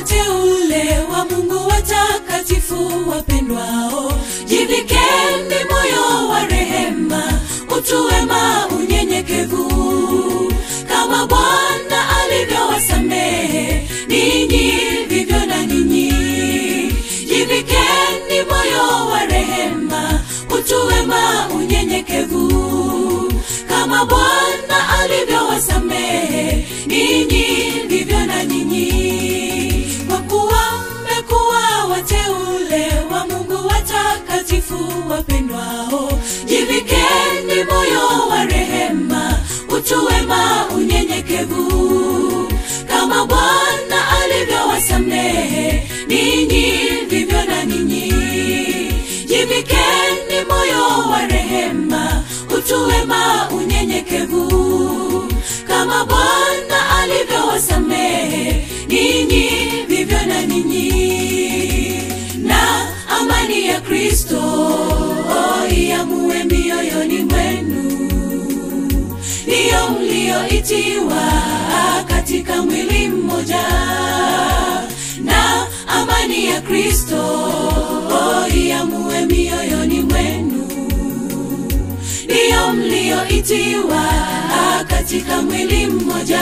wateule wa Mungu watakatifu wapendwao, jivikeni moyo wa rehema, utu wema, unyenyekevu, kama Bwana alivyowasamehe ninyi vivyo na ninyi. Jivikeni moyo wa rehema, utu wema, unyenyekevu, kama Bwana alivyowasamehe ninyi vivyo na ninyi. Kwa kuwa mmekuwa wateule wa Mungu watakatifu wapendwao, jivikeni moyo wa rehema, utu wema, unyenyekevu, kama Bwana alivyowasamehe ninyi vivyo na ninyi. Jivikeni moyo wa rehema, utu wema, unyenyekevu, kama Bwana alivyowasamehe ninyi vivyo na ninyi. Na amani ya Kristo iamue mioyoni mwenu, ndiyo mlioitiwa katika mwili mmoja. Na amani ya Kristo iamue mioyoni mwenu, ndiyo mlioitiwa katika mwili mmoja.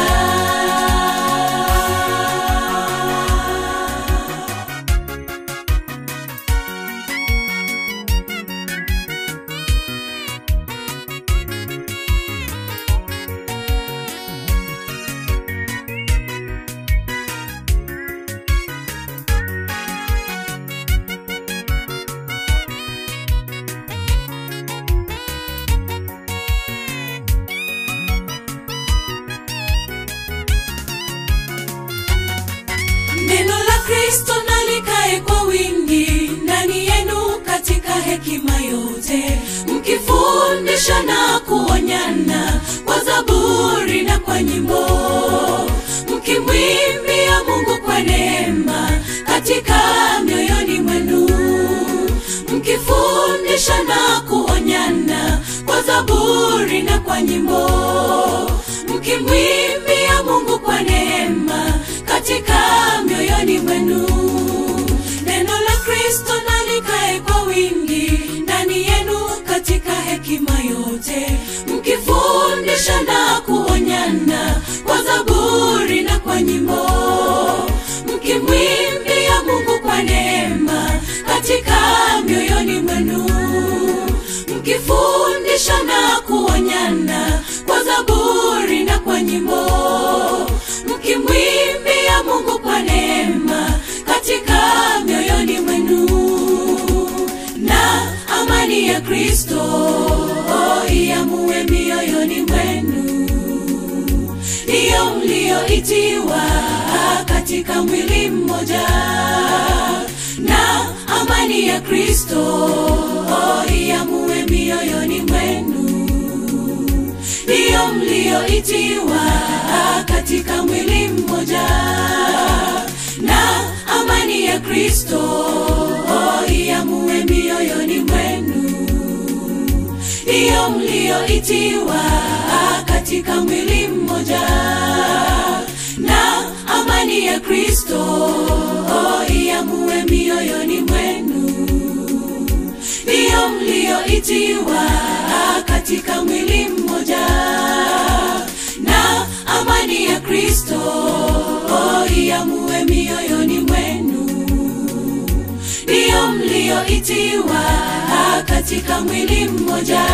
Neno la Kristo na likae kwa wingi ndani yenu katika hekima yote, mkifundisha na kuonyana kwa zaburi na kwa nyimbo, mkimwimbia Mungu kwa neema katika mioyoni mwenu. Mkifundisha na kuonyana kwa zaburi na kwa nyimbo, mkimwimbia Mungu kwa neema katika mioyoni mwenu. Neno la Kristo na likae kwa wingi ndani yenu katika hekima yote, mkifundisha na kuonyana kwa zaburi na kwa nyimbo, mkimwimbia Mungu kwa neema katika mioyoni mwenu. Mkifundisha na kuonyana kwa zaburi na kwa nyimbo, mkimwimbia Mungu kwa neema katika mioyoni mwenu. Na amani ya Kristo iamue mioyoni mwenu, ndiyo mlioitiwa katika mwili mmoja. Na amani ya Kristo iamue mioyoni mwenu, ndiyo mlioitiwa katika mwili mmoja. Na amani ya Kristo iamue mioyoni mwenu, ndiyo mlioitiwa katika mwili mmoja. Na amani ya Kristo iamue mioyoni mwenu, ndiyo mlioitiwa katika mwili mmoja. Na amani ya Kristo iamue mioyoni mwenu, ndiyo mlioitiwa katika mwili mmoja.